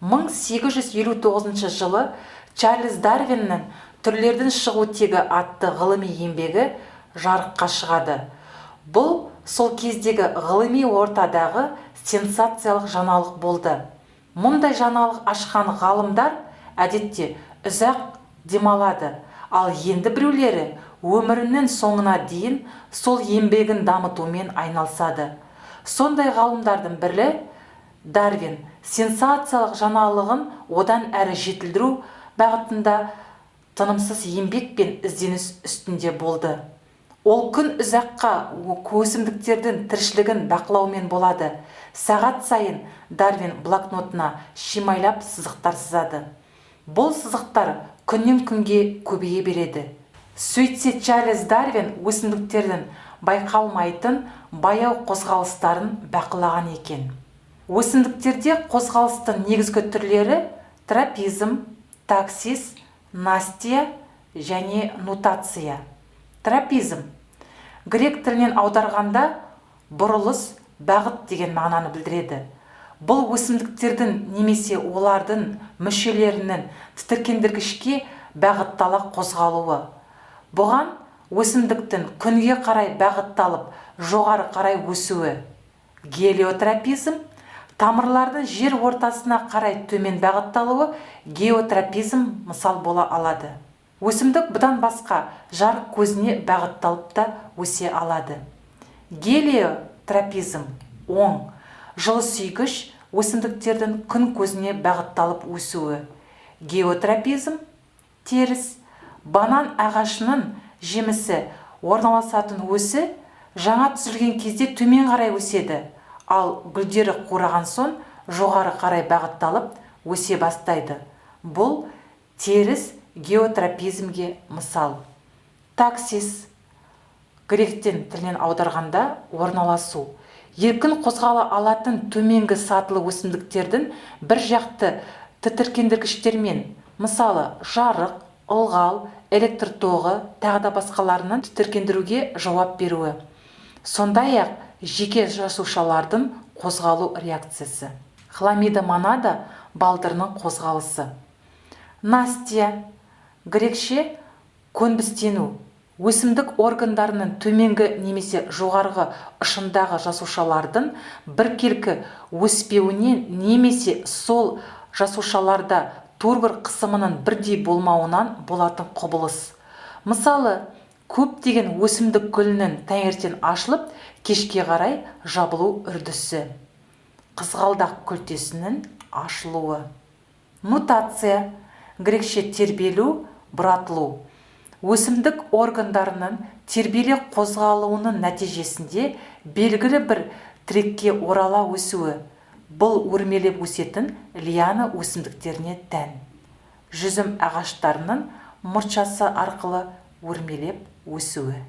1859 жылы Чарльз Дарвиннің «Түрлердің шығу тегі» атты ғылыми еңбегі жарыққа шығады. Бұл сол кездегі ғылыми ортадағы сенсациялық жаңалық болды. Мұндай жаңалық ашқан ғалымдар әдетте ұзақ демалады, ал енді біреулері өмірінің соңына дейін сол еңбегін дамытумен айналысады. Сондай ғалымдардың бірі Дарвин сенсациялық жаңалығын одан әрі жетілдіру бағытында тынымсыз еңбек пен ізденіс үстінде болды. Ол күн ұзаққа өсімдіктердің тіршілігін бақылаумен болады. Сағат сайын Дарвин блокнотына шимайлап сызықтар сызады. Бұл сызықтар күннен күнге көбейе береді. Сөйтсе, Чарльз Дарвин өсімдіктердің байқалмайтын баяу қозғалыстарын бақылаған екен. Өсімдіктерде қозғалыстың негізгі түрлері: тропизм, таксис, настия және нутация. Тропизм грек тілінен аударғанда бұрылыс, бағыт деген мағынаны білдіреді. Бұл өсімдіктердің немесе олардың мүшелерінің тітіркендіргішке бағыттала қозғалуы. Бұған өсімдіктің күнге қарай бағытталып, жоғары қарай өсуі гелиотропизм, тамырлардың жер ортасына қарай төмен бағытталуы геотропизм мысал бола алады. Өсімдік бұдан басқа жарық көзіне бағытталып та өсе алады. Гелиотропизм оң, жылы сүйгіш өсімдіктердің күн көзіне бағытталып өсуі. Геотропизм теріс: банан ағашының жемісі орналасатын осі жаңа түзілген кезде төмен қарай өседі, ал гүлдері қураған соң жоғары қарай бағытталып өсе бастайды. Бұл теріс геотропизмге мысал. Таксис гректен тілінен аударғанда орналасу. Еркін қозғала алатын төменгі сатылы өсімдіктердің бір жақты тітіркендіргіштермен, мысалы, жарық, ылғал, электр тоғы, тағы да басқаларының тітіркендіруге жауап беруі, сондай-ақ жеке жасушалардың қозғалу реакциясы. Хламидомонада балдырының қозғалысы. Настия грекше көнбістену. Өсімдік органдарының төменгі немесе жоғарғы ұшындағы жасушалардың біркелкі өспеуінен немесе сол жасушаларда тургор қысымының бірдей болмауынан болатын құбылыс. Мысалы, көптеген өсімдік гүлінің таңертең ашылып, кешке қарай жабылу үрдісі, қызғалдақ күлтесінің ашылуы. Нутация грекше тербелу, бұратылу. Өсімдік органдарының тербеле қозғалуының нәтижесінде белгілі бір тірекке орала өсуі. Бұл өрмелеп өсетін лиана өсімдіктеріне тән. Жүзім ағаштарының мұртшасы арқылы өрмелеп өсуі.